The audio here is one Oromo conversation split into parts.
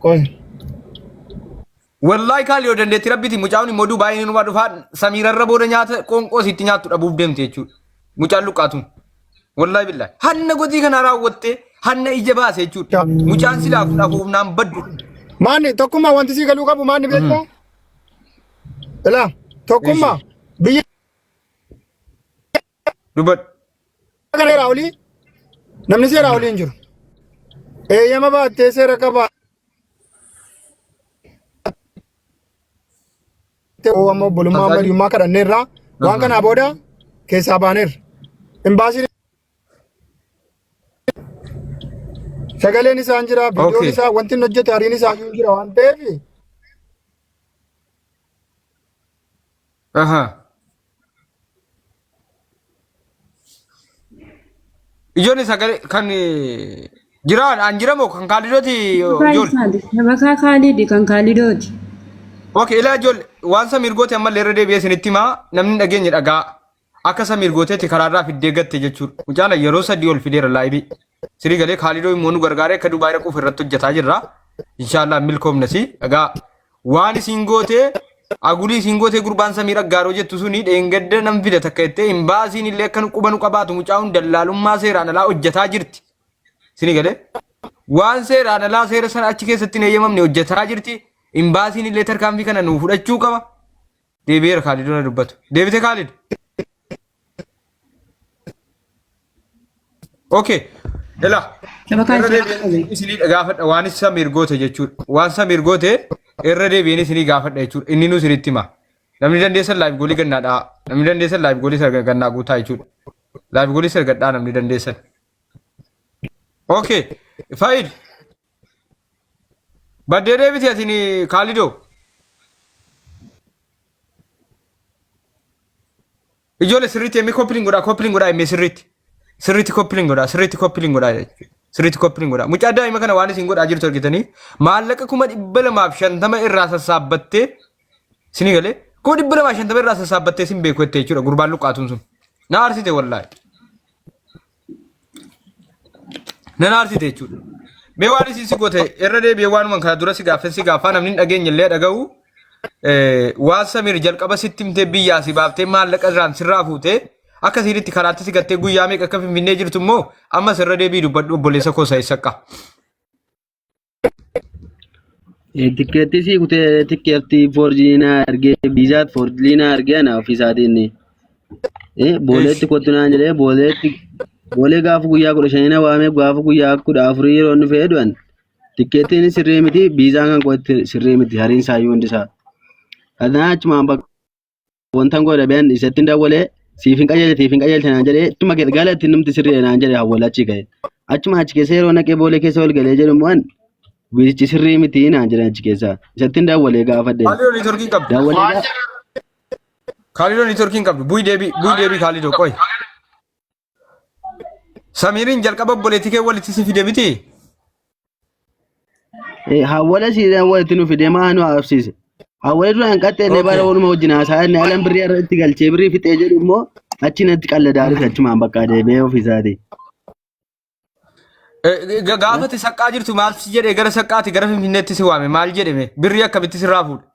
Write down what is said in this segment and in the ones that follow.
Qoy. Wallahi kaali yoo dandeetti rabbiiti mucaan immoo Dubaayii numa dhufaa samiirarra booda nyaata qoonqoo sitti nyaattu dhabuuf deemte jechuudha. Mucaan luqqaatuun. Wallahi billahi. Hanna gotii kana raawwattee hanna ija baase jechuudha. Mucaan silaa fuudhaaf naan baddu. Maanni tokkummaa wanti sii galuu qabu maanni beektaa? Ilaa tokkummaa biyya Dubbadhu. kana seeraa olii namni seeraa olii hin jiru. Eeyyama baattee seera qabaa. Amma obbolummaa amma hiriyummaa kadhanneerra waan kanaa booda keessaa baaneerra. Imbaasiin sagaleen isaa hin jira, viidiyoon isaa wanti inni hojjete hariin isaa iyyuu hin jira waan ta'eef Ijoollee sagalee kan jiraan an jiramoo kan kaalidooti ijoollee. Isaati. Shabakaa Kaalidi kan Kaalidooti. Okay, ilaa ijoollee waan Samiir goote ammallee irra deebi'ee isinitti himaa namni hin dhageenye dhagaa. Akka Samiir gooteetti karaarraa fiddee gatte jechuudha. Mucaan yeroo sadii ol fideera laayibii. Sirii galee Kaalidoo immoo nu gargaaree akka Dubaay dhaquuf irratti hojjetaa jirra. Inshaallah milkoomnasi. Dhagaa waan isiin gootee agulii isiin gootee gurbaan Samiir Aggaaroo jettu suni dheengadda nam fida takka jettee hin baasiin illee akka nu quba nu qabaatu mucaan dallaalummaa seeraan alaa hojjetaa jirti. Sini galee waan seeraan alaa seera sana achi keessatti hin eeyyamamne hojjetaa jirti. Imbaasiin illee tarkaanfii kana nu fudhachuu qaba. Deebi'eera Kaalid na dubbatu. Deebite Kaalid. Okay. Ela. Shabakaa Irra isaa deebi'een qabe. isinii gaafadha waan Samiir goote jechuudha. Waan Samiir goote irra deebi'een isinii gaafadha jechuudha. Inni nu isinitti hima. Namni dandeessan live goolii gannaadha. Namni dandeessan live goolii sarga gannaa guutaa jechuudha. Live goolii sargadhaa namni dandeessan. Okay. Faayid. Baddee deebite atin Kaalidoo. Ijoollee sirriitti emmee koppiliin godhaa koppiliin godhaa emmee sirriitti. Sirriitti koppiliin godhaa sirriitti koppiliin godhaa jechuudha. Sirriitti koppiliin godhaa. Mucaa daa'ima kana waan isin godhaa jirtu argitanii maallaqa 250,000 irraa sassaabbattee isinii galee 250,000 irraa sassaabbattee isin beeku jettee jechuudha gurbaan luqqaatuun sun. Na aarsite wallaahi. Nan aarsite jechuudha. Mee waan isin si goote irra deebi'ee waanuma kana dura si gaaffin si gaaffaa namni hin dhageenye illee dhaga'u. Waan Samiir jalqaba sitti himtee biyyaa si baaftee maallaqa irraan sirraa fuutee akka isiin karaatti si gattee guyyaa meeqa akka finfinnee jirtu immoo ammas irra deebii dubbadhu obboleessa koo Saayisaqqa. Tikkeettii sii kutee tikkeettii foorjii naa argee viizaa foorjii naa argee ana ofii isaatiin. Booleetti kottu naan jedhee booleetti boolee gaafa guyyaa 15 na waamee gaafa guyyaa 14 yeroo inni fe'ee du'an tikkeettiin sirrii miti viizaan kan kootti sirrii miti hariin isaa iyyuu hundi isaa. Kanaa achumaan bakka Wantan godha bean isatti hin dawwalee siif hin qajeelche siif hin qajeelche naan jedhee ittuma gala itti numti sirrii naan jedhe hawwala achi ka'e. Achuma achi keessa yeroo naqee boolee keessa ol galee jedhu immoo an wiizichi sirrii miti naan jedhan achi keessa. Isatti hin dawwalee gaafadhe. Kaalidoo niitworkii hin qabdu. Dawwalee Kaalidoo niitworkii hin qabdu. Bu'i deebii bu'i deebii Kaalidoo qoy. Samiiriin jalqaba obboleettii kee walitti si fide miti? Hawwala siidhaan walitti nu fidee maa nu haasofsiise. Hawwala duraan qaxxeellee bara waluma wajjin haasaa inni alan birrii irra itti galchee birrii fixee jedhu immoo achi natti qalladaa dhufe achumaan bakka deebi'ee ofiisaati. Gaafati saqqaa jirtu maal si jedhee gara saqqaati gara finfinneetti si waame maal jedhame birrii akkamitti sirraa fuudhe?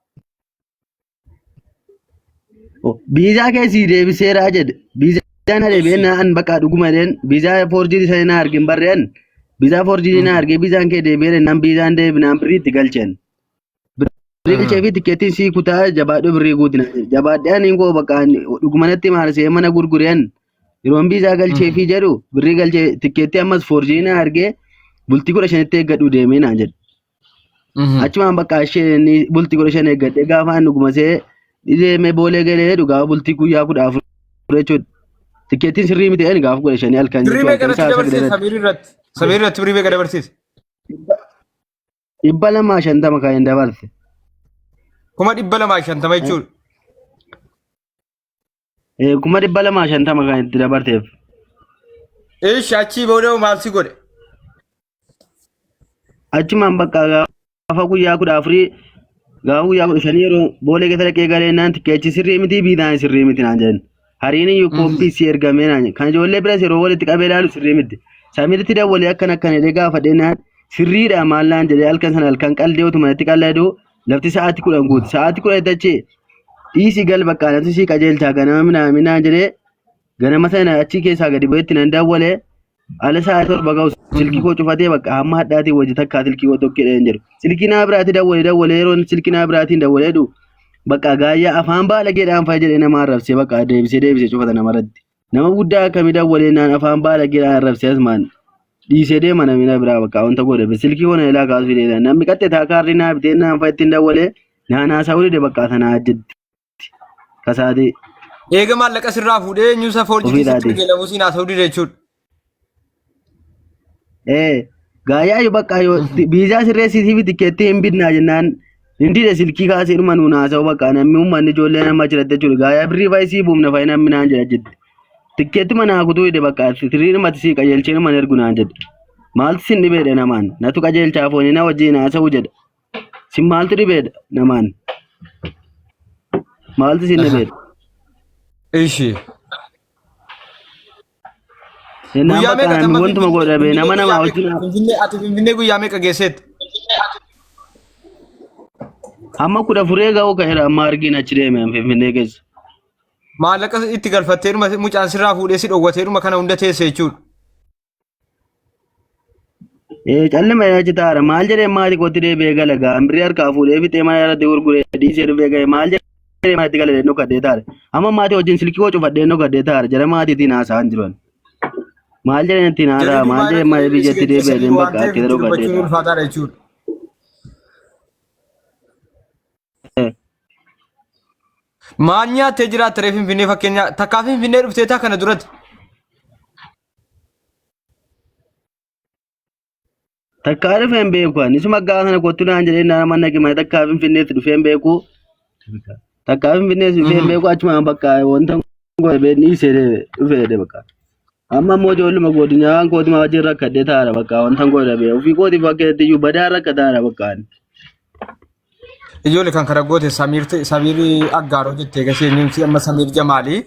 Biizaa kee sii deebiseeraa jedhe. Biizaa na deebi'ee naan bakka dhuguma jedheen biizaa foorjirii sana na argin barreen biizaa foorjirii na argee biizaan kee deebi'ee naan biizaan deebinaan birrii itti galcheen. Birrii galchee fi tikkeettiin sii kutaa jabaadhu birrii guutina. Jabaadhee ani koo bakka dhuguma natti maal see mana gurgureen yeroon biizaa galchee fi jedhu birrii galchee tikkeettii ammas foorjirii na argee bultii 15tti eeggadhu deemee naan jedhe. Achumaan bakka isheen bultii 15 eeggadhee gaafa ani dhuguma see deemee boolee galee jedhu gaafa bultii guyyaa 14 jechuudha. Tikkeettiin sirrii miti jedhani gaafa 15 halkan Birrii jechuudha. meeqa Halkan irratti sa'a 9 dabarsiise irratti. Samiir irratti? Samiir irratti birrii meeqa dabarsiise? 250 kan hin dabarse. 250,000 jechuudha. 250,000 kan itti dabarteef. Ishi achii booda maal si godhe? Achumaan bakka gaafa guyyaa 14 gaafa guyyaa 15 yeroo boolee keessa dhaqee galee naan tikkeechi sirrii miti biitaan sirrii miti naan jedhan. Hariin iyyuu kooppii si ergamee naan jedhan. Kan ijoollee biras yeroo walitti qabee ilaalu sirrii miti. Samiiritti dawwalee akkana akkana jedhee gaafadhee naan Sirriidha maal naan jedhee halkan sana halkan qaldee utuma natti qalladuu lafti sa'aatii 10 guute. Sa'aatii 10 dachee dhiisii gal bakka natti sii qajeelchaa ganama minaa minaan jedhee ganama sana achi keessaa gadi bu'eetti nan dawwalee ala sa'aatii 7 ga'u silkii koo cufatee bakka hamma hadhaatiin wajji takkaa silkii koo tokko hin jedhu. Silkii naa biraatti dawwalee dawwalee yeroo silkii naa biraatiin dawwalee du bakka gaayyaa afaan baalageedhaan fa'a jedhee nama arrabsee bakka deebisee deebisee cufata namarratti. Nama guddaa akkamii dawwalee naan afaan baalageedhaan arrabsee asumaan dhiisee deema namni na biraa bakka wanta godhe silkii koo na ilaa kaasuu fidee namni qaxxee taakaarri naa bitee naan fa'a ittiin dawwalee naan haasa'uu dide bakka sanaa ajjetti kasaatee. Eega maallaqa sirraa fuudhee eenyuusa foorjitii sitti Ofiidhaati. ergee lamuu siin haasa'uu dide jechuudha. Ee gaayyaa yoo bakka yoo biizaa sirreessitii fi tikkeettii hin bitnaa jennaan hin dide silkii kaasee dhuma nuun haasa'u bakka namni uummanni ijoollee nama jiratti jechuudha. Gaayyaa birrii faayisii buufna fa'i namni naan jedha jetti. Tikkeetti mana kutuu hidhe bakka sirriidhumatti sii qajeelchee dhuma ergu naan jedhe. Maaltu sin dhibeedha namaan natu qajeelchaa foonii na wajjin haasa'u jedha. Sin maaltu dhibeedha namaan? Maaltu sin dhibeedha? Ishi. Jennaan Guyyaa bakka meeqa namni tamma wantuma Finfinnee godha bee nama Finfinnee namaa guyyaa wajjin meeqa Finfinnee ati Finfinnee guyyaa meeqa geesseetti? hamma 14 ga'uu ka'eera amma argiin achi deeme Finfinnee keessa. Maallaqa itti galfatteeruma mucaan sirraa fuudhee si dhowwateeruma kana hunda teesse jechuudha. Ee callima achi taara maal jedhee maatii kootti deebi'ee gala gaambirii harkaa fuudhee fixee mana irratti gurguree dhiisee dhufee ga'e maal jedhee maatii gala dhennoo kadhee taara. Amma maatii wajjin silkii koo cufadhee dhennoo kadhee taara jara maatiitiin haasa'an jiran. Maal jedheen ittiin Jarri haasa'a maal Dubaay jedhee maal irratti si biyyatti deebi'ee geggeessanii dheen waan bakka ta'eef akka itti yeroo kadhee dubbachuun taara. ulfaataadha jechuudha. Maal nyaattee jiraatta ree Finfinnee fakkeenya takkaa Finfinnee dhuftee taa kana duratti. Takkaa dhufee hin beeku ani isuma gaafa sana kottu naan jedhee naan mana naqe takkaa Finfinneetti dhufee hin beeku. Takkaa Finfinneetti dhufee hin beeku achumaan bakka wanta godhe bee dhiisee dhufee bakka. Amma immoo ijoolluma godinaa kootuma wajjin rakkadhee taara bakka wanta godhe bee ofii kootiif akka iyyuu badaa rakkataara bakka ani. Ijoollee kan kana goote Samiir Samiir Aggaaroo jettee gashee eenyuun amma Samiir Jamaali.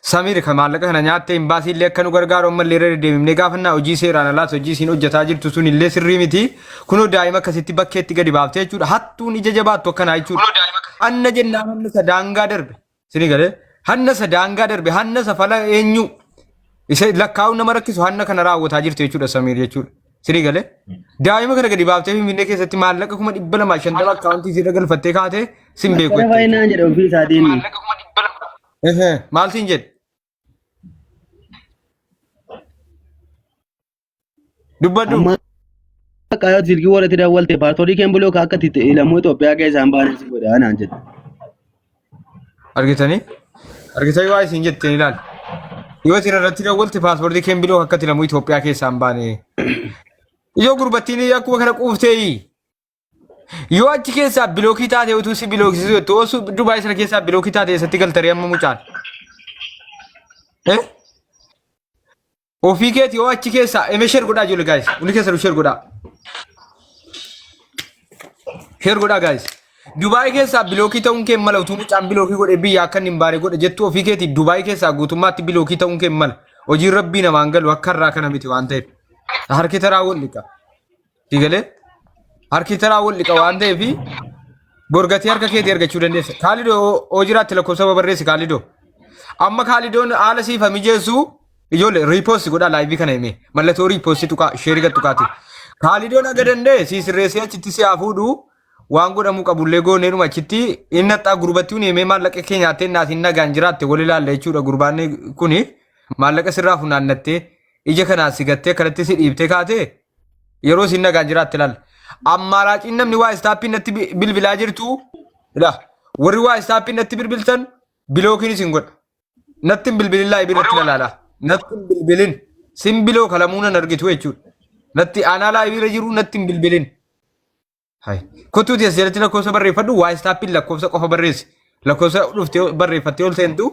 Samiir kan maallaqa kana nyaattee hin baasii illee akka nu gargaaru ammallee irra deddeebifnee gaafannaa hojii seeraan alaas hojii isiin hojjetaa jirtu sun illee sirrii miti. Kunoo daa'ima akkasitti bakkeetti gadi baaftee jechuudha. Hattuun ija jabaattu akkanaa jechuudha. Hanna jennaan hanna isa daangaa darbe. Sini galee hanna isa daangaa darbe hanna isa fala eenyu isa lakkaa'uun nama rakkisu hanna kana raawwataa jirtu jechuudha Samiir jechuudha. Sini galee daa'ima kana gadi baaftee Finfinnee keessatti maallaqa 250,000 akkaawuntii isiirra galfattee kaatee sin beeku Akkana jette faayinaan jechuudha. jedhe ofii isaatiin. Ehee, Maal siin jedhe? Dubbadhu. Amma akka yoo silkii warratti dawwalte paaspoortii keen buloo akka itti lammuu Itoophiyaa keessaa hin baane si godha naan jedhe. Argitanii? Argitanii waa isin jetteen ilaali. Yoo isin irratti dawwalte paaspoortii keen biloo akka itti lammuu Itoophiyaa keessaa hin baane. Ijoo gurbattiin akkuma kana quufteeyi. Yoo achi keessaa bilookii taate utuu si bilookisisu jettu osoo Dubaay sana keessaa bilookii taate eessatti galtaree amma mucaan. Eh? Ofii keeti yoo achi keessaa eme share godhaa ijoollee guys. Hundi keessanuu share godhaa. Share godhaa guys. Dubaay keessaa bilookii ta'uun kee mala utuu mucaan bilookii godhe biyya akka inni hin baane godhe jettu ofii keeti Dubaay keessaa guutummaatti bilookii ta'uun kee mala. Hojiin rabbii namaan galu akka irraa kana miti waan ta'eef. Harki taraa wal dhiqa. Si galee? Harki taraa wal dhiqa waan ta'eef borgatii harka keetii argachuu dandeessa. Kaalidoo hoo jiraatti lakkoofsa barreessi Kaalidoo. Amma Kaalidoon haala siif haa mijeessu ijoollee riipoosti godhaa laayivii kana himee mallattoo riipoosti tuqaa sheerii gad tuqaati. Kaalidoon aga danda'e sii sirreessee achitti si haa fuudhu waan godhamuu qabullee gooneeruma achitti inni haxxaa gurbatti kun himee maallaqa kee nyaattee naatiin nagaan jiraatte wal ilaalla jechuudha gurbaan kuni maallaqa sirraa funaannattee ija kanaan si gattee akkanatti si dhiibtee kaatee yeroo isin nagaan jiraatte ilaalla. Ammaaraaciin namni waa istaappiin natti bilbilaa jirtu ilaa warri waa istaappiin natti bilbiltan bilookiin isin godha. Natti hin bilbilin laa ibiratti na laala. Natti hin bilbilin. Sin biloo kalamuu nan argitu jechuudha. Natti aanaa laa ibira jiru natti hin bilbilin. Hai. Kottuuti as jalatti lakkoofsa barreeffadhu waa istaappiin lakkoofsa qofa barreessi. Lakkoofsa dhuftee barreeffattee ol seentu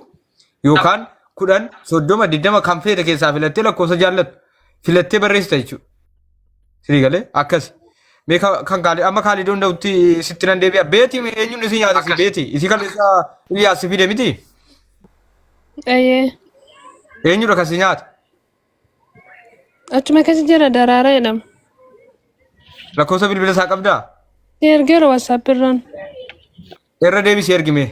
yookaan 10, 30, 20 kan feete keessaa filattee lakkoofsa jaallattu filattee barreessita jechuudha. Sirii galee akkas. Mee kan kaali amma kaalii danda'utti sitti nan deebi'a. Beeti eenyuun isin nyaata si beeti. Isii kaleessa Iliyaas si fide miti. Ayyee. Eenyudha kan si nyaata? Achuma keessa jira daraaraa jedhama. Lakkoofsa bilbila isaa qabdaa? Ergeera WhatsApp irraan. Irra deebisii ergi mee.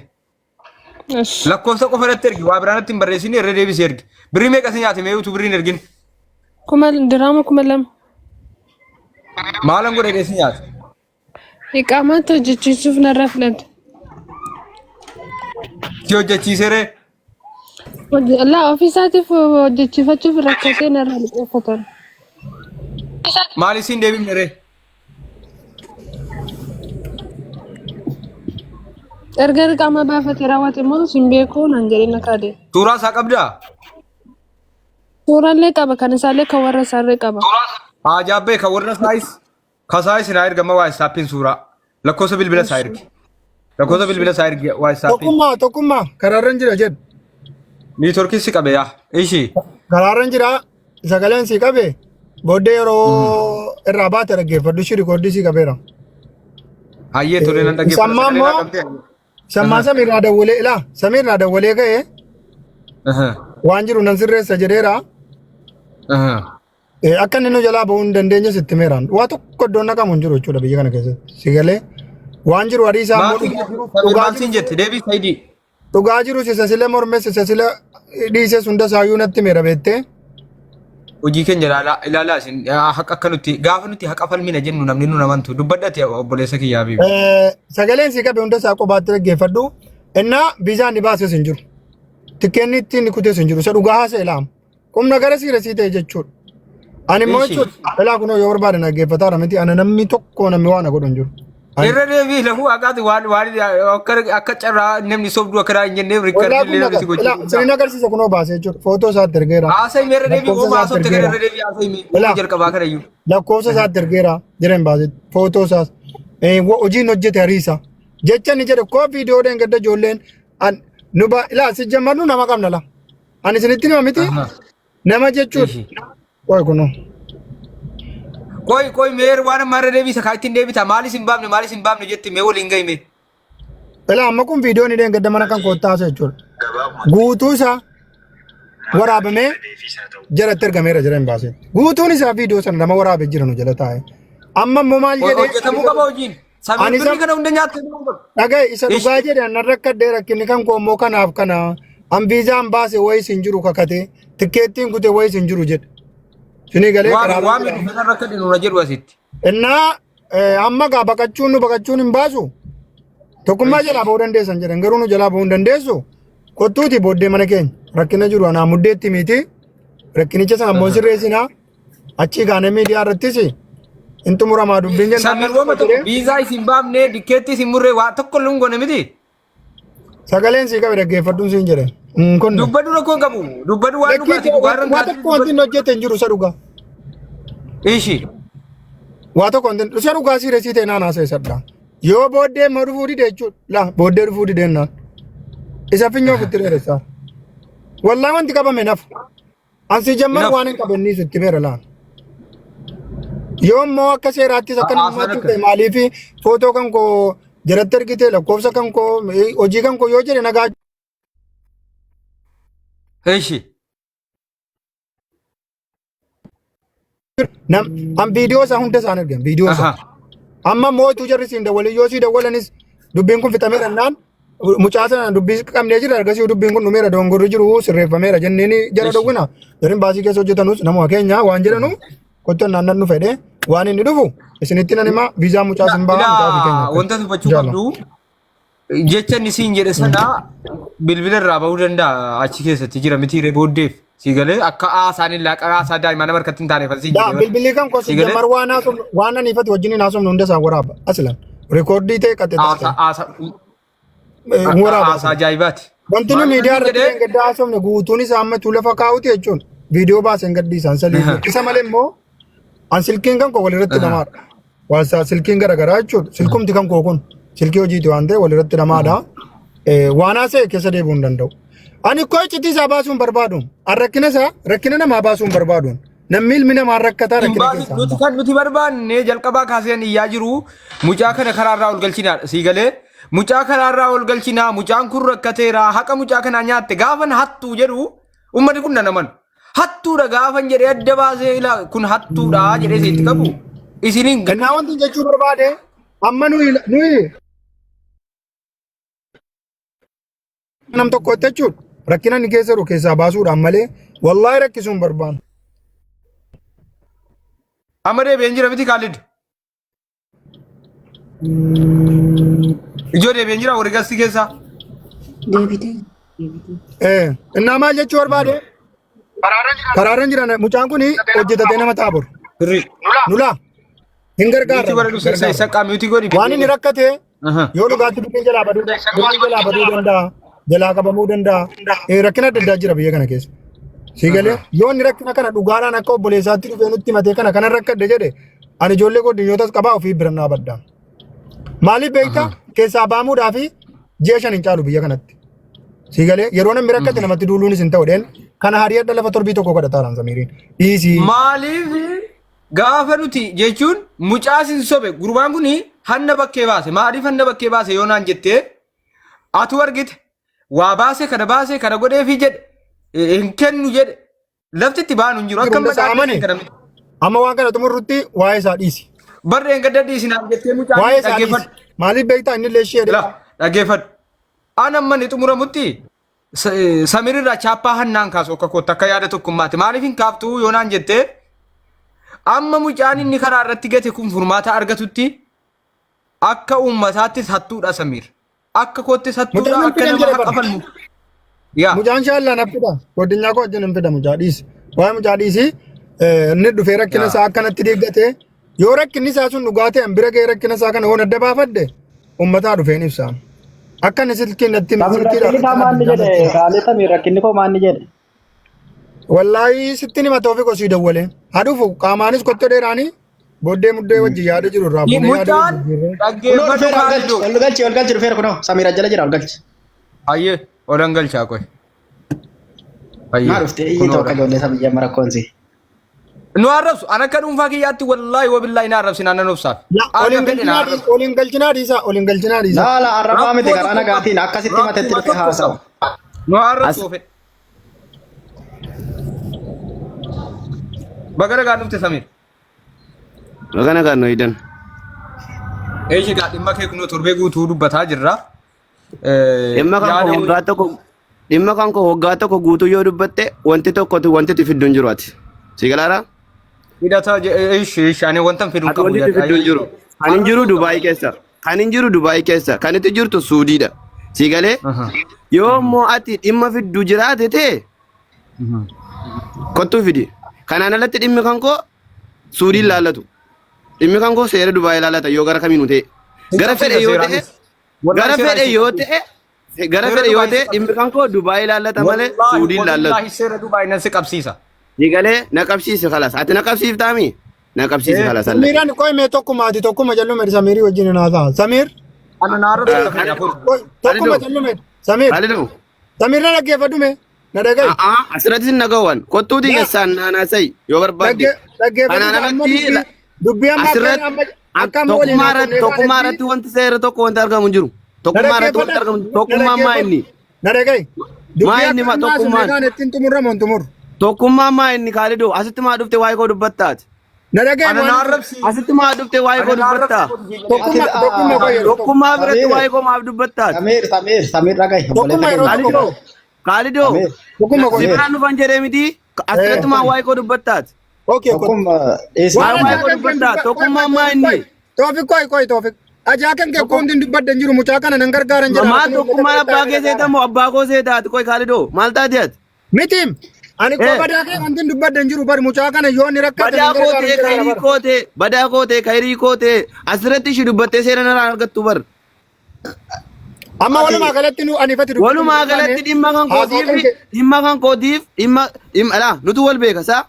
Esh. Lakkoofsa qofa irratti ergi waa biraan irratti hin barreessini irra deebisii ergi. Birrii meeqa si nyaate mee utuu birrii hin ergin? Kuma diraama 2000. Maalan godhe si nyaate? Iqaamaatti hojjechiisuuf narra filate. Si hojjechiiseree? Laa ofiisaatiif hojjechiifachuuf rakkatee narra liqeeffatan. Maal isiin deebifne ree? Erga iqaamaa baafate raawwate immoo sin beekuu naan jedhee na kaade. Suuraa isaa qabdaa? Suuraallee qaba kan isaallee kan warra isaallee qaba. Haa jaabbee kan warra isaayis kasaayis naa ergama waayissaappiin suuraa. Lakkoofsa bilbila isaa ergi. Lakkoofsa bilbila isaa ergi waayissaappiin. Tokkummaa tokkummaa karaarran jira jedhu. Niitoorkii si qabe yaa. Ishii. Karaarran jira sagaleen si qabe booddee yeroo irraa baate dhaggeeffadhu ishii rikoordii si qabeera. Hayyee tolee nan dhaggeeffadha. Sammaa Sagalee naa immoo qabdee. sammaa samiirraa dawwalee ilaa samiirraa dawwalee ka'ee waan jiru nan sirreessa jedheera. Akka inni nu jalaa bahuu hin dandeenye sitti himeeraan. Waa tokko iddoon naqamu hin jiru jechuudha biyya kana keessatti. Si galee waan jiru harii isaa immoo dhugaa jiru Maal dhugaa siin jette deebii Saayidii. dhugaa jiru isa sila mormes isa sila dhiises hunda isaayyuu natti himeera beektee. Hojii keenya ilaalaa ilaalaa isin haqa akka nuti gaafa nuti haqa falmina jennu namni nu amantu dubbadhate obboleessa kiyyaa bibi. Sagaleen si qabe hunda isaa qobaatti dhaggeeffadhu. Innaa viizaan ni baases hin jiru. Tikkeenni ittiin kutes hin jiru. Isa dhugaa haasa'e laama. Qumna gara siirasii ta'e jechuudha. Ani immoo Ishi. jechuudha. Ilaa kunoo yoo barbaade dhaggeeffataadha miti. Ana namni tokko namni waan na godhu hin jiru. Ani Irra deebii lafuu haqaati waan waan akka akka carraa namni sobduu akka hin jenneef wallaa riikardii kun illee namni si nagar. Ilaa gochuu sinin agarsiisa kunoo baasee jechuudha. Footoo isaatti ergeera. Haasa'ii irra deebii Lakkoofsa ooma isaatti haasofte kana ergeera. irra deebii haasa'ii Ilaa ooma jalqabaa kana iyyuu. lakkoofsa isaatti ergeera jedhan baasee footoo isaas. Hojiin hojjete hariisa. Jecha inni jedhe koo viidiyoo dheengadda ijoolleen an nu ba ilaa si jammarnu nama qabna la. Ani isinitti hima miti nama jechuudha. Ishi. Qoy kunoo. Qoy qoy meer waan ammaa irra deebisa kaa ittiin deebita maalis hin baafne maalis hin baafne jette mee waliin gahime. Ilaa amma kun viidiyoon inni dheengadda mana kan koottaa haasa'e jechuudha. Guutuu isaa waraabamee jalatti ergameera jira hin baasee. Guutuun isaa viidiyoo sana nama waraabee jira nu jala taa'e. Amma immoo maal jedhee Hojjetamuu qaba hojiin. Samiin Ani birrii isa kana hunda nyaattee deemuu qaba. dhagaye isa Ishi. dhugaa jedhe annan rakkadhee rakkinni kan koo immoo kanaaf kana an viizaan baase wayis hin jiru kakatee tikkeettiin kute wayis hin jiru jedhe. Sinii galee Waan karaarra waan jira. midhu kana rakkadhe nuna jedhu asitti. Innaa amma gaa baqachuun nu baqachuun hin baasu. Tokkummaa jalaa bahuu dandeessan jedhan garuu nu jalaa bahuu hin dandeessu. Kottuuti booddee mana keenya rakkina jiru anaa muddeetti miti. Rakkinicha sana ammoo sirreessinaa. Achii kaanee miidiyaa irrattis hin xumuramaa dubbiin jennaan Samiin nan wama tokko tokko jedhee viizaa isin baafne dikkeetti isin murree waa tokko illee hin goone miti. sagaleen sii qabe dhaggeeffadhuun siin jedhe. Hin kunne. Dubbadhu rakkoo hin qabu. Dubbadhu waan Lakkii dhugaati dhugaarra hin waa taate tokko wanti dubbadhu. inni hojjete hin jiru isa dhugaa. Ishi. Waa tokko wanti isa dhugaa siiresii ta'e naan haasa'e sadhaa. Yoo booddee immoo dhufuu dide jechuudha. Laa booddee dhufuu dide naan. Isa finyoo ofitti dheeressaa. Wallaa wanti qabame nafu. Ansi jammar Nafu. waan hin qabanniisu itti beera laan. Yoo immoo akka seeraattis akka Haasaan namaatti akka. ta'e maaliif footoo kan koo jalatti ergite lakkoofsa kan koo hojii kan koo yoo jedhe nagaa Ishi. Nam an viidiyoo isaa hunda isaan ergan viidiyoo isaa. Aha. Amma mootuu jarri siin dawwalin yoo sii dawwalanis dubbiin kun fixameera naan mucaa sana dubbii qabnee jira ergasii dubbiin kun dhumeera dongorri jiru sirreeffameera jenneeni jara Ishi. dhowwina. Jarri baasii keessa hojjetanus nama keenya waan jedhanu kottu naan nan dhufe jedhee waan inni dhufu isinitti nan hima viizaa mucaa sin ba'a mucaa ofii keenya Ilaa akka. wanta dubbachuu Inshallah. qabdu jecha inni siin jedhe sana bilbila irraa bahuu danda'a achi keessatti jira miti booddeef si galee akka haasaan hin laaqaa haasaa daa'imaa nama harkatti hin taane falsiin Daa jedhe bilbilli kan koo si galee jammar waan haasofnu waan ani ifati wajjin hin haasofnu hunda isaa waraaba aslan rekoordii ta'e qaxxe haasaa haasaa waraaba haasaa aslan. ajaa'ibaati. Wanti nu Maal miidiyaa inni irratti jedhee gaddaa haasofne guutuun isaa ammachuu lafa kaa'uti jechuun viidiyoo baaseen gaddi isaan salii isa malee immoo an silkiin kan koo walirratti namaadha. Waansa silkiin garaagaraa jechuudha. Silkumti kan koo kun silkii hojiiti waan ta'e walirratti namaadha. Waan haasa'e keessa deebi'uu hin danda'u. Ani koo iccitii isaa baasuu hin barbaadu. An rakkina isaa rakkina namaa baasuu hin barbaadu. Namni ilmi namaa rakkataa Hin rakkina baasu keessaa hin nuti ba'a. kan nuti barbaanne jalqabaa kaasee iyyaa jiru mucaa kana karaarraa ol galchinaadha sii galee mucaa karaarraa ol galchinaa mucaan kun rakkateera haqa mucaa kanaa nyaatte gaafan hattuu jedhu uummanni kun nan amanu hattuudha gaafan jedhee adda baasee ilaa kun hattuudha jedhee sitti qabu Isiniin Kennaa wanti jechuu barbaade amma nuyi nam tokkotti jechuudha. Rakkina inni keessa jiru keessaa baasuudhaan malee wallaahi rakkisuu hin barbaannu. Amma deebi'een jira miti Kaalid. Ijoo deebi'een jira warri gastii keessaa. Deebitee. Deebitee. Innaa maal jechuu barbaade? Karaarra jiran mucaan kun hojjetatee nama ta'a boru. Sirrii. Nulaa hin gargaarra. Mute godhadhu Gargaara. saqqaa mute godhi. Waan inni rakkate yoo dhugaatti birriin jalaa baduu birriin jalaa baduu danda'a. Jalaa qabamuu danda'a. Rakkina adda addaa jira biyya kana keessa. Si galee yoo inni rakkina kana dhugaadhaan akka obboleessaatti dhufee nutti himatee kana kanan rakkadhe jedhe ani ijoollee goddinyootas qabaa ofii bira dhaabadha. Maaliif beektaa keessaa baamuudhaa fi ji'a 5 hin caalu biyya kanatti. Si galee yeroo namni rakkate namatti duuluunis hin ta'u dheen kana hariyadha lafa torbii tokko kadhataadhaan Samiiriin. Dhiisii. Maaliif gaafa nuti jechuun mucaa sin sobe gurbaan kun hanna bakkee baase maaliif hanna bakkee baase yoo naan jettee atu argite waa baase kana baase kana godheefi jedhe hin kennu jedhe lafti itti baanu hin jiru akka Hunda isaa amane. Amma waan kana xumurrutti waa'ee isaa dhiisi. Barreen gadda dhiisinaan jettee mucaan Waa'ee isaa dhiisi. dhaggeeffadhu. Maaliif beektaa inni illee ishee Laa dhaggeeffadhu. An amma ni xumuramutti Samirirraa chaappaa hannaan kaasu akka kootti akka yaada tokkummaatti maaliif hin kaaftuu yoo naan jettee amma mucaan inni karaa irratti gate kun furmaata argatutti akka uummataattis hattuudha Samiir. Akka koottis hattuudha Mucaan akka fidan nama jedhe haqa bara. falmu. Yaa. Mucaan shaallaan haffidha. Godinyaa koo wajjin hin fida mucaa dhiisi. Waa'ee mucaa dhiisi. Inni dhufee rakkina isaa akkanatti deeggate. Yoo rakkinni isaa sun dhugaa ta'e bira ga'ee rakkina isaa kana yoon adda baafadhe uummataa dhufeen ibsa. Akka inni silkiin natti Samir silkiidhaan rakkinni isaa maal ni jedhe Kaalee Samir rakkinni koo maal ni jedhe. Wallaahi sitti nima Toofiq osii dawwalee. Haa dhufu qaamaanis kottoo dheeraanii booddee muddee wajji yaada jiru irraa fuunee yaada Mucaan jijjiirree. Kunoo dhaggeeffadhu dhufeera ol galchi Kaalidoo. ol galchi ol galchi dhufeera kunoo Samir jala jira ol galchi. Hayyee olan galchaa qoy. Hayyee Maa dhufte iyyi kunoo tokko ijoollee isa biyya marakkoonsi. Nu arrabsu an akka dhuunfaa kiyyaatti wallaahi wabillaahi na arrabsi naannan obsaaf. La Akka fedhe na arrabsu. Oliin galchinaa dhiisaa oliin galchinaa dhiisaa. Laala arrabaa miti Rakkoo karaa tokko nagaatiin qaba. akkasitti matetti Rakkuma dhufe tokko haasawu. qaba. Nu arrabsu As fedhe. Baga nagaan dhufte Samiir. Baga nagaan nu eegdan. Eeshi gaa dhimma kee kunoo torbee guutuu dubbataa jirra. Dhimma kan koo Yaada waggaa tokko dhimma kan koo waggaa tokko guutuu yoo dubbatte wanti tokko wanti itti fiddu hin jiru ati. Si galaara? Hidhata eeshi eeshi ani wanta hin fidu hin Ati qabu wanti itti fiddu hin jiru. Kan hin jiru Dubaay keessa. Kan hin jiru Dubaay keessa. Kan itti jirtu Suudiidha. Si galee? Yoo immoo ati dhimma fiddu jiraate ta'e kottuu fidi. Kanaan alatti dhimmi kan koo Suudiin laallatu. Dhimmi kan koo seera Dubaay laallata yoo gara kamiinuu ta'e. Gara fedhe yoo ta'e gara fedhe yoo ta'e gara Seera fedhe yoo Dubaay ta'e dhimmi kan koo Dubaay laallata malee Suudiin laallatu. Wallaahi seera Dubaay nan si qabsiisa. Si galee na qabsiisi kalas. Ati na qabsiiftaami? Na qabsiisi kalas alle. Samiiraan qoy mee tokkuma ati tokkuma jallume Samiirii wajjin hin haasa'a. Samiir Ana na arrabsa akka fedhe afur. qoy tokkuma jallume Samiir Khalidu. Samiir na dhaggeeffadhu mee na dhaga'i. A'aa asirratti sin dhaga'uwan. Kottuutii keessaan naanaasai yoo barbaadde. Dhaggeeffadhu Kanaan amma alatti dubbii dubbii amma akka asirratti amma akka amma waliin tokkummaa irratti haasofnee tokkummaa kaanetti irratti wanti seera tokko wanti argamu hin jiru. na Tokkummaa irratti wanti dhaggeeffadhu argamu hin jiru. na Tokkummaan maa dhaggeeffadhu inni? na dhaga'i. Maa Dubbii inni akka ma amma haasofnee tokkummaan? kaanetti hin xumurramu hin xumurru. Tokkummaan maa inni Khaalidoo asitti maa dhufte waa'ee koo dubbataati? Na dhaga'i Ana na waan arrabsi. Asitti maa dhufte waa'ee koo Ana na dubbattaa? arrabsi. tokkummaa tokkummaa qoy yeroo tokko. Tokkummaa biratti Samiir waa'ee koo maaf dubbattaati? Samir Samir Samir dhagahi obboleessa Tokkummaa yeroo keenya. tokko Khaalidoo qoy. Khaalidoo Samir Tokkummaa qoy. si Samir biraan dhufan jedhee miti asirratti maa waa'ee koo dubbattaati? Okay kottu. tokkummaa dhiisi. Maa Waan waa'ee ajaa koo kan kee dubbattaa? dubba qoy Tokkummaan qoy maa Toofiq qoy inni? Toofiq qoy qoy Toofiq. Ajaa kan kee koomtiin dubbadde hin jiru mucaa kana nan gargaaran jedha Maa rakkina uummata tokkummaan keessaa abbaa na kee gargaara. seeta moo abbaa koo seetaati? Qoy Khaalidoo maal taati ati? Mitiim ani koo Eh. badaa kee wanti dubbadde hin jiru bari mucaa kana yoo inni rakkate Badaa nan koo gargaaran ta'e jedha kayrii bara. koo ta'e badaa koo ta'e kayrii koo ta'e asirratti ishii dubbattee seera narraa argattu bar. Amma Ati walumaa galatti nu ani ifatti dubbachuu Walumaa hin barbaanne galatti dhimma kan haasaa kootiif kan kee. dhimma kan kootiif dhimma dhimma laa nutu wal beeka saa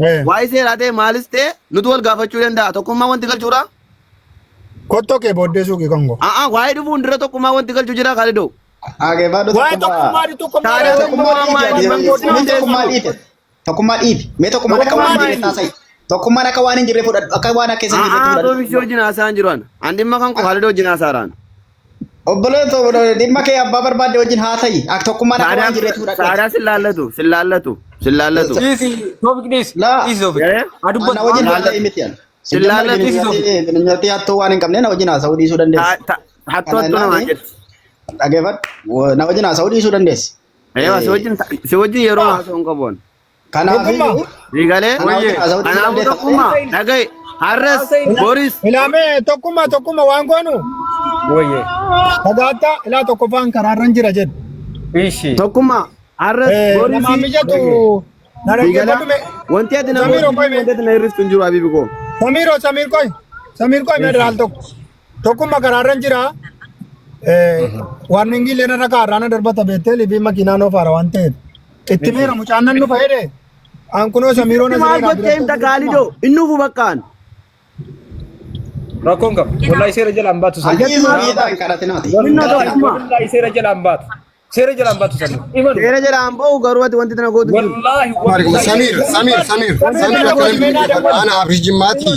Eh, waa'ee seeraa ta'e maalis ta'e nutu wal gaafachuu danda'a tokkummaa wanti galchuudha. Kottoo kee booddee suuqii kan koo. A'aa waa'ee dhufuun dura tokkummaa wanti galchu jira Khaalidoo. Dhaggeeffadhu Waa'ee tokkummaa. tokkummaa tokkummaa Taanaa irraa Tokkummaa tokkummaa dhiibi maa inni ati. mangoota Mee tokkummaa dhiibi. Tokkummaa dhiibi. Mee tokkummaan akka waan Tokkummaa hin jirre taasa'i. Tokkummaan akka waan hin jirre fudhadhu. Akka waan akka keessa hin jirretti A'aa fudhadhu. Toofiq wajjin haasa'an jiru ana. An dhimma kan koo Khaalidoo wajjin haasa'araan. Obboleetto dhimma kee abbaa barbaadde wajjin haa ta'i. Akka tokkummaan akka waan hin jirretti fudhadhu. Saadaa sin laallatu sin laallatu sin laallatu. Dhiisi Toofiq dhiisi. Laa. Dhiisi Toofiq. Eh? Haa Ana dubbatu. wajjin Waan haa ta'i miti ani. Sillaallatti Bineensatti hattuu waan hin qabne na wajjin haasa'uu dhiisuu dandeessi. Hattuu hattuu namaa jetti. Dhageeffadhu na wajjin haasa'uu dhiisuu dandeessi. Eewa si wajjin yeroo haasa'uu hin qabu. Kanaafiyyuu Siigalee na wajjin haasa'uu dhiisuu kanaafuu dandeessa. tokkummaa dhaga'i har'as boris Ilaamee tokkummaa tokkummaa waan goonu Wayyee. dhagaattaa ilaa tokkoffaan karaarran jira jedhu. Ishi. tokkummaa har'as Namaa boris mijatu na siigalaa dhaggeeffadhu mee. wanti ati na Samiiroo gootu qoy mee. wanti ati na hir'istu hin jiru habiibi koo. Samiiroo Samiir qoy. Samiir qoy mee raal tokko. Tokkummaa karaarran jira. Waan inni illee narra kaarraana darbata beektee libii makiinaan ofaara waan ta'eef. Itti miira mucaan nan dhufa jedhe. An kunoo Samiiroo na Maal gottee himta Kaalidoo inni ufu bakkaan. Rakkoon qabu. Wallahi seera jalaan baatu sanii. Dhiisuu dhiisaa hin kadhatinaati. Innoo tokkummaa. Wallahi seera jalaan baatu. Seera jalaan baatu sanii. Imanu. Seera jalaan ba'u garuu ati wanti tana gootu hin jiru. Wallahi Samir, Samir, Samir, Samir akkamitti dhaggeeffadhu? Ana Abrish Jimmaati.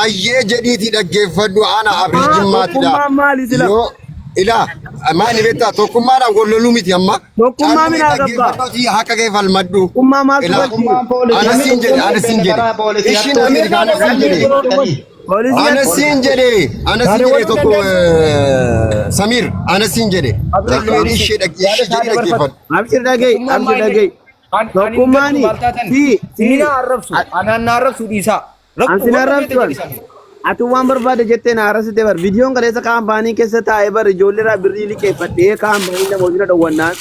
Ayyee jedhiitii dhaggeeffadhu. Ana Abrish Jimmaatidha. Tokkummaan maali sila? Yoo ilaa maali beektaa tokkummaadhaan wal loluu miti amma. Tokkummaa minaa gabbaa. Dhaggeeffadhuutii haqa kee falmadhu. Tokkummaa maaltu Ilaa galchi? ana siin jedhe, ana siin jedhe. Ishiin Ameerikaana siin jedhe. Poolisii Ana siin jedhe, ana siin jedhe tokko Samir, ana siin jedhe. Jalli ishee jedhii dhaggeeffadhu. Abshir dhaga'i, abshir dhaga'i. Tokkummaani si si Inni na arrabsu. Anaan na arrabsu dhiisaa. An sin arrabsu an. Ati waan barbaade jettee na arrabsite bar. Viidiyoon kaleessa kaampaanii keessa taa'ee bar ijoollee irraa birrii liqeeffadhee kaampaanii nama hojii dhowwannaan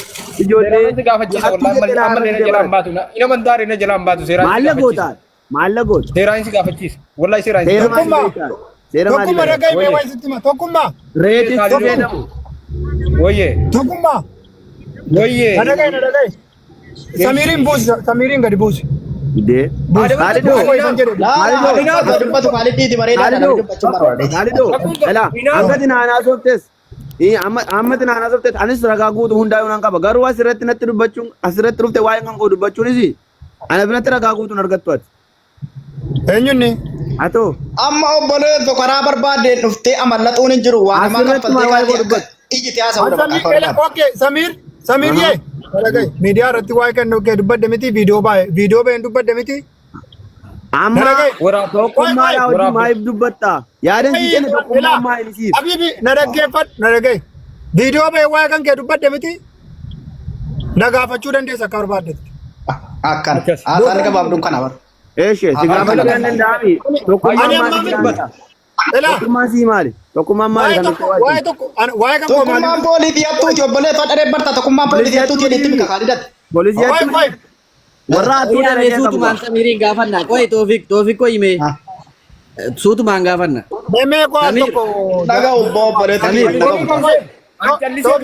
ijoollee Seeraan si gaafachiisa hattuu wallahi jettee na ammallee na arrabsite jalaan bar. baatu. Nama hin taane na jalaan baatu seeraan si Maalla gaafachiisa. goota? Maalla goota? Seeraan si gaafachiisa. Wallahi seeraan si Seera gaafachiisa. maali beektaa? Seera maali Tokkummaa beektaa? dhaga'i mee waan sitti hima. Tokkummaa. Reetii si fayyadamu. Wayyee. Tokkummaa. Wayyee. Na dhaga'i na dhaga'i. Samiiriin buusi Samiiriin gadi buusi. Dee. Kaalidoo. Qoy kan jedhe. Laa dubbatu Kaaliddiiti bareedaadha namni dubbachuun barbaade. Kaalidoo. Elaa hangati naanaa sooftes. Ammati naanaa sooftes anis ragaa guutuu hundaa'uu nan qaba. Garuu asirratti natti dubbachuun asirratti dhufte waa'ee kan koo dubbachuunis ana biratti ragaa guutuun argattu ati. Eenyunni? Atoo. Amma obboleetto karaa barbaaddeen dhuftee amallaxuun hin jiru waan namaa Asirratti kaffaltee maal waa'ee kaatee koo akka dubbatu? ijji haasa'uu dha bakka Samiir okay Samiir Samiir yee. Dhaga'i miidiyaa irratti waa'ee kan kee dubbadde miti viidiyoo baay'ee viidiyoo baay'een dubbadde miti. Amma Dhaga'i. tokkummaadhaa wajjin maaliif dubbatta? Yaadan sii kenne tokkummaan maali siif? Habibi na dhaggeeffadhu na dhaga'i. Viidiyoo baay'ee waa'ee kan kee dubbadde miti. Na gaafachuu dandeessa akka barbaaddetti. Akkana. Haasaan gabaabduun kana bara. Eeshe si gaafachuu kan danda'ami. Tokkummaan Ani maali amma si miti. Ilaa Tokkummaan sii maali? Tokkummaan maali waa'ee kan tokko waa'ee tokko waa'ee kan koo maali? Tokkummaan poolisii hattuuti obboleetto dharee barta tokkummaan poolisii hattuuti jedhetti mika Kaalidatti. Poolisii Waa'ee hattuu waa'ee warra hattuu Qoy dalagaa qabu. suutumaan Samiiriin gaafanna. Qoy Toofiq Toofiq qoy mee. Suutumaan gaafanna. Meemee koo al Samiir. tokko. Dhaga obbo obboleetto dhagahu. Toofi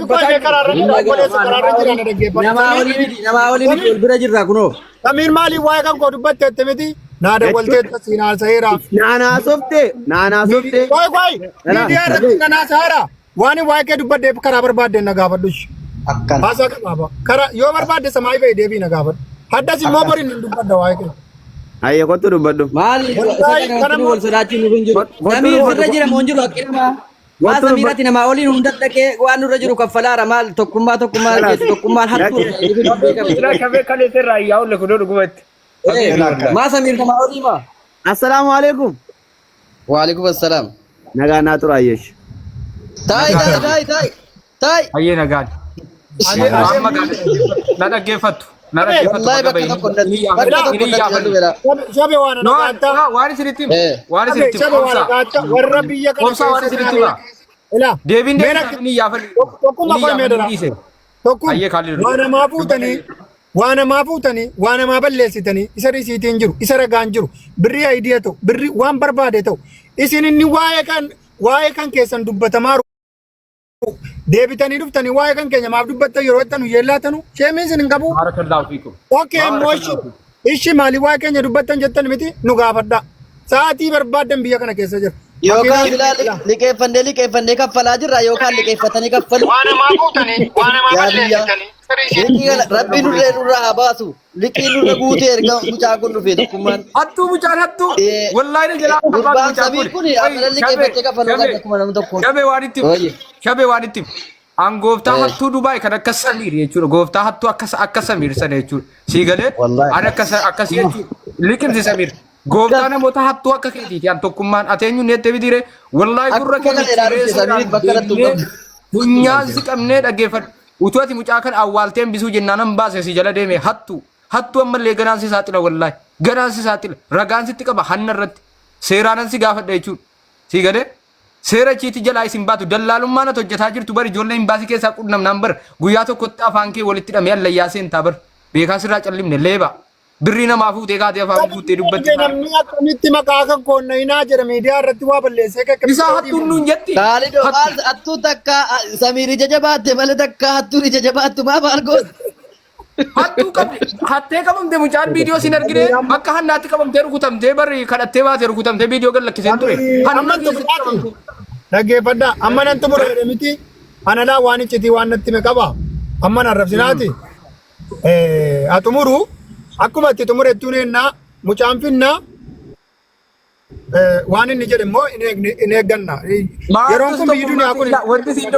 koo mee karaarra jira obboleessa karaarra jira na dhaggeeffadhu. Namaa olii miti namaa olii miti wal bira jirra kunoo. Samiir maaliif waa'ee kan koo dubbatteetti miti? Naa dawwalteetta siin haasa'eera. Naanaa softee naanaa softee. Qoy qoy miidiyaa irratti nan haasa'eera. Waan waa'ee kee dubbaddeef karaa barbaaddeen na gaafadhu. Akkana. Haasaa qabaaba. Karaa yoo barbaadde samaayii fa'i deebii na gaafadhu. Haddas immoo boriin hin dubbadda waa'ee kee. Ayya kottu dubbadhu. Maali isa Wallahi, kana kana wanti wal sodaachuun nuuf hin jiru. Kottu Samiir dubbadhu. sirra jira moo hin jiru haqqi namaa. Waa Kottu Samiirati namaa oliin hunda dhaqee waan nurra jiru kaffalaara maal tokkummaa tokkummaa jechu tokkummaan hattuu Silaa shabee kalee seerraa yaa'u kunoo dhugumatti. Maa Samiir namaa olii maa? Assalaamu alaikum. Waalaikum assalaam. Nagaa naa tura ayyesh. Taayi taayi taayi taayi taayi. Hayyee nagaan. Amma na dhaggeeffattu. Na dhaggeeffattu. Wallahi bakka tokko bakka tokko natti galu beela. Shabe waan No, nagaattaa. waan isinitti hima. Waan isinitti hima. Shabe waan Obsa. nagaattaa warra biyya kana Obsa waan isinitti hima. Ilaa. Deebiin Mee deebiin ni yaafadhu. Tokkummaa qoy mee dara. Tokkum Hayyee Kaalid. waa namaa fuutanii waa namaa fuutanii waa namaa balleessitanii isa risiitiin jiru isa ragaan jiru birrii ayidiya ta'u birrii waan barbaade ta'u isin inni waa'ee kan keessan dubbatamaa deebitanii dhuftanii waa'ee kan keenya maaf dubbattan yeroo itti nu yeellaatanu sheemiin isin hin qabu. Barakallahu fiikum. Okay immoo ishi ishi maali waa'ee keenya dubbattan jettan miti nu gaafadha. Sa'aatii barbaaddan biyya kana keessa jira. Yookaan silaa liqeeffannee liqeeffannee kaffalaa jirra yookaan liqeeffatanii kaffalu. Waa namaa fuutanii waa namaa Yaa biyya. balleessitanii. Liqii kana rabbi nurree nurraa haa baasu. Liqii nurra guutee erga mucaan kun dhufe tokkummaan. Hattuu mucaan hattuu. Wallahi na jalaa Gurbaan Samiir kun amalan liqeeffattee kaffaluu qabda akkuma nama tokkoon. Shabee waan itti Ooyye. shabee waan itti an gooftaa hattuu Dubaay kan akka Samiir jechuudha. Gooftaa hattuu akka akka Samiir sana jechuudha. Sii galee Wallahi. an akka akkas jechuudha. Liqimsi Samiir. Gooftaa namoota hattuu akka keetiiti an tokkummaan ati eenyuun jettee bitiire wallaahi gurra Akkuma keenya kana ilaaluuf cireessuudhaan Samiiriif bakka irratti hin deemnee qabdu. funyaan si qabnee dhaggeeffadhu. Utuu ati mucaa kana awwaaltee hambisuu jennaan an baase si jala deeme hattuu. Hattuu ammallee ganaan si saaxila wallaahi. Ganaan si saaxila. Ragaan sitti qaba hanna irratti. Seeraanan si gaafadha jechuudha. Si galee? Seera achiitti jalaa isin baatu dallaalummaan ati hojjetaa jirtu bar ijoollee imbaasii keessaa qunnamnaan bar guyyaa tokkotti afaan kee walitti hidhamee allayyaa seentaa bar beekaa sirraa callimne leeba birrii namaa fuutee kaatee afaan guuttee dubbatti. Namni akkamitti maqaa kan koonnayinaa jedha miidiyaa irratti waa balleessee akkamitti Isaa hattuun nuun jetti. Kaalidoo Hattu. maal hattuu takka Samiir ija jabaatte malee takka hattuun ija jabaattu maaf argoota. Hattuu qabdi. Hattee qabamte mucaan viidiyoo sin argine bakka hannaatti qabamtee rukutamtee barri kadhattee baate rukutamtee viidiyoo gad lakkiseen ture. Amma Hanna keessatti xumuraati. qabamte. Dhaggeeffadhaa. Amma nan xumura jedhe miti. Ana laa waan iccitii waan natti hime qaba. Amma nan arrabsinaati. Haa xumuru. Akkuma itti xumurettuun ennaa mucaan finnaa waan inni jedhe immoo hin eegganna. Yeroon kun biyyi duniyaa kun Wanti siin